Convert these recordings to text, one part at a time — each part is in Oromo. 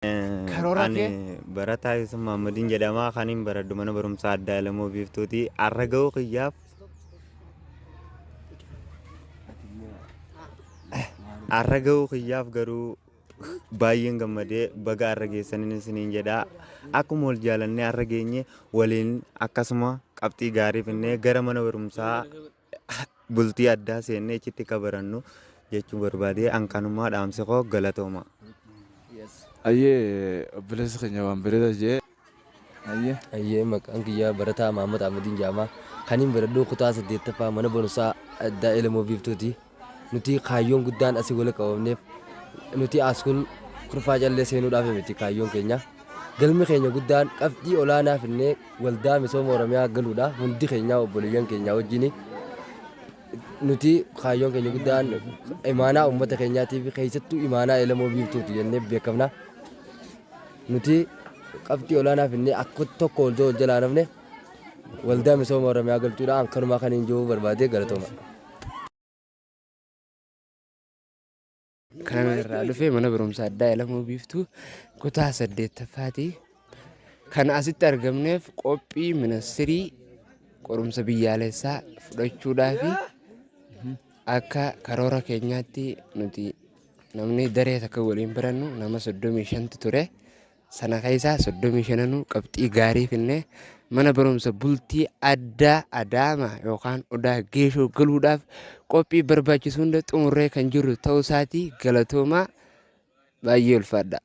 Karoora Ani kee? barataa Yusuf Mahammadiin jedhama. Kan hin baradhu mana barumsaa addaa Elemoo Biiftuuti. Har'a ga'uu kiyyaaf har'a ga'uu kiyyaaf garuu baay'een gammadee baga har'a geessaniin isiniin jedha. Akkuma wal jaalannee har'a geenye waliin akkasuma qabxii gaarii finnee gara mana barumsaa bultii addaa seennee achitti akka barannu jechuu barbaade an kanumaa dhaamsi koo galatooma. Ayyee obboleessi keenya waan bareedaa jee. Ayyee. Ayyee maqaan kiyya barataa Mahammad Ahmadiin jedhama. Kaniin baradhu kutaa 8ffaa mana barumsaa addaa Elemoo Biiftuuti. Nuti kaayyoon guddaan asii wal qabamneef nuti askuul kurfaa callee seenuudhaaf miti kaayyoon keenya. Galmi keenya guddaan qabxii olaanaa finnee waldaa misooma Oromiyaa galuudha. Hundi keenya obboleeyyan keenya wajjin nuti kaayyoon keenya guddaan imaanaa uummata keenyaatiif keessattuu imaanaa Elemoo Biiftuuti jennee beekamna. Nuti qabxii olaanaa finnee akka tokko ol ol jalaa nafne waldaa misooma Oromiyaa galchuudha. An kanumaa kan hin jiru barbaadee galatooma. Kana irraa dhufe mana barumsa addaa Elemoo Biiftuu kutaa 8ffaati. Kan asitti argamneef qophii ministirii qorumsa biyyaalessaa fudhachuudhaafi akka karoora keenyaatti nuti namni daree takka waliin barannu nama 35tu ture. Sana keessaa 35nuu qabxii gaarii finnee mana barumsa bultii addaa Adaamaa yookaan Odaa Geeshoo galuudhaaf qophii barbaachisu hunda xumurree kan jirru ta'uu isaatii galatoomaa baay'ee ulfaadha.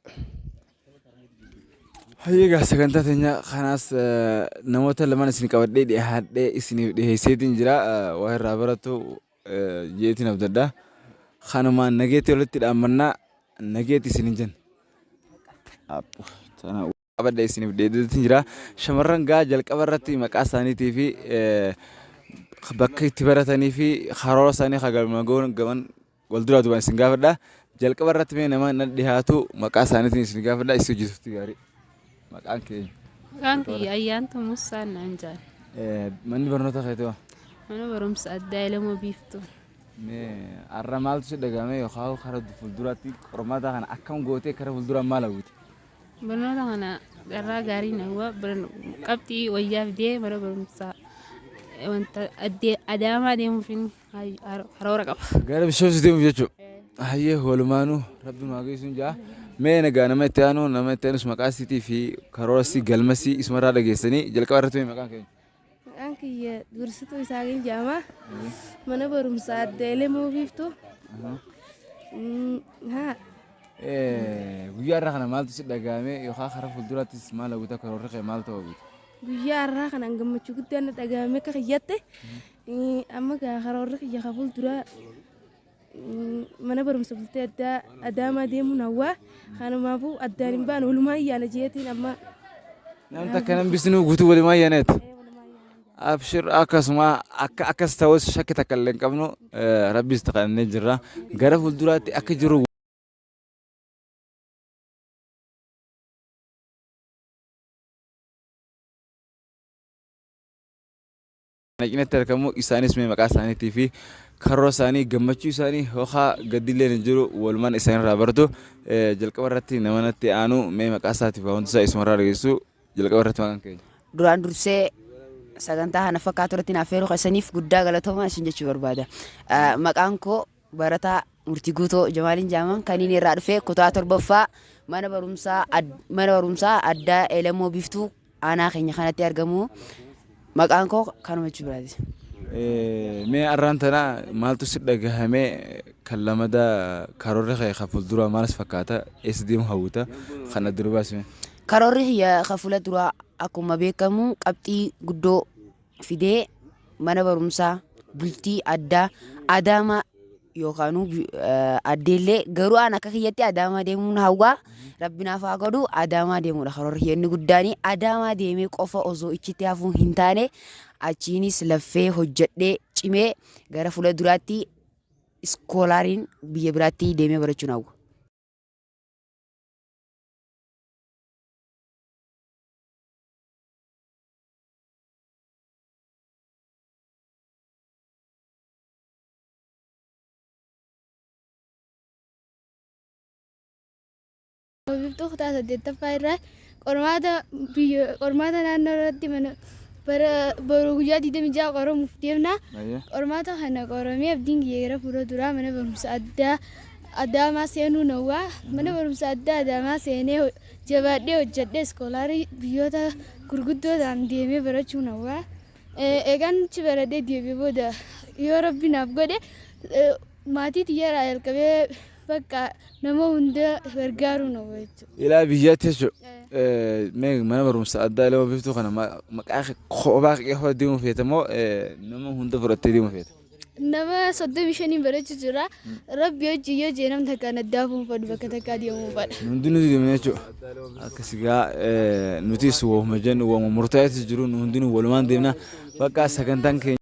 Hayyee egaa sagantaa teenya kanaas namoota lamaan isin qabadhee dhiyaadhee isiniif dhiyeesseetiin jira. Waa irraa baratu jeetiin abdadha. Kanumaan nageetti walitti dhaammannaa nageetti isin hin jenna. Qabadhee isiniif dhiyeesseetiin jira. Shamarran gaa jalqaba irratti maqaa isaaniitii fi bakka itti baratanii fi karoora isaanii galma gaman wal duraa duubaan isin gaafadha. Jalqaba irratti mee nama na dhiyaatu maqaa isaaniitiin isin gaafadha. Isin hojjetutti gaarii. Maqaan kee? Maqaan kiyya Ayyaantuu Muusaa naan jedhan. Manni barnoota keetii hoo? Mana barumsa addaa Elemoo Biiftuu. Mee har'a maaltu si dhagahame yookaan karaa fuulduraatti qormaata kana akkam gootee karaa fuulduraa maal hawwite? Barnoota kana carraa gaariin hawwa qabxii wayyaa fidee mana barumsaa wanta Adaamaa deemuufin karoora qaba. Gara Bishooftuu deemuuf jechuudha. Hayyee walumaanuu rabbi nu haa geessuun jaa. Mee nagaa nama itti aanu nama itti aanus maqaa isiitii fi karoora isii galma isii isumarraa dhageessanii jalqaba irratti mee maqaan keenya. Maqaan kiyya Dursituu Isaaqiin jedhama. Mana barumsaa adda Elemoo Biiftuu. Haa. Guyyaa irraa kana maaltu si dhagahame yookaan karaa fuulduraattis maal hawwita karoorri kee maal ta'uu hawwita? Guyyaa har'aa kanaan gammachuu guddaan na dhagahame akka kiyyatte. Amma gaa karoorri kiyya ka fuulduraa mana barumsa bultee addaa Adaamaa deemuun hawwaa. Kanumaafuu addaan hin baanu walumaan yaana jeetiin amma. Namni takka nan bisnuu guutuu walumaan yaaneet. Abshir akkasuma akka akkas ta'us shakki takka illee hin qabnu rabbis kadhannee jirra. Gara fuulduraatti akka jiru na cinatti argamu isaanis mee maqaa isaaniitii fi karoora isaanii gammachuu isaanii yookaan gaddillee hin jiru walumaan isaanirraa baratu jalqaba irratti nama natti aanu mee maqaa isaatiif waa hundi isaa isumarraa dhageessu jalqaba irratti maqaan keenya. Duraan dursee sagantaa kana fakkaatu irratti naaf affeeruu keessaniif guddaa galatoomaa isin jechuu barbaada. Maqaan koo barataa Murtii Guutoo Jamaaliin jedhama. Kan inni irraa dhufe kutaa 7ffaa mana barumsaa mana barumsaa addaa Elemoo Biiftuu aanaa keenya kanatti argamu. Maqaan koo kanuma jechuu biraati. Mee arraan tana maaltu si dhagahame kan lamada karoorri kee kan fuulduraa maal si fakkaata eessa deemu hawwita kan adda nu baasi mee. Karoorri kiyya kan fuula duraa akkuma beekamu qabxii guddoo fidee mana barumsaa bultii addaa Adaamaa yookaanuu addeellee garuu aan akka kiyyatti Adaamaa deemuun hawwaa rabbi naaf haa godhu Adaamaa deemuudha karoorri kiyya inni guddaani Adaamaa deemee qofa osoo ichitti hafuu hin taane achiinis laffee hojjedhee cimee gara fuula duraatti iskoolaariin biyya biraatti deemee barachuun hawwa. Biiftuu kutaa 8ffaa irraa qormaata biyya qormaata naannoo irratti mana bara boru guyyaa 26 qoramuuf deemna. Qormaata kana qoramee abdiin kiyya gara fuula duraa mana barumsa addaa Adaamaa seenuu nawwaa. Mana barumsa addaa Adaamaa seenee jabaadhee hojjedhee iskoolaarii biyyoota gurguddootaan deemee barachuu nawwaa. Eegaan achi baradhee deebi'ee booda yoo rabbi naaf godhe maatii tiyyarraa jalqabee bakka nama hunda gargaaruu nawwa jechuudha. Ilaa biyyaatti jechuudha. Mee mana barumsa addaa Elemoo Biiftuu kana maqaa kophaa kee qofa deemuu feeta moo nama hunda fudhattee deemuu feeta? Nama 35n barachuu jira. Rabbi hojii yoo jee nam takkaan addaa fuunfadhu bakka takkaa deemuu fadha. Hundinuu deemna jechuudha. Akkas egaa nutis wahuma jennu wahuma murtaa'eetis jiru nu hundinuu walumaan deemna. Bakka sagantaan keenya.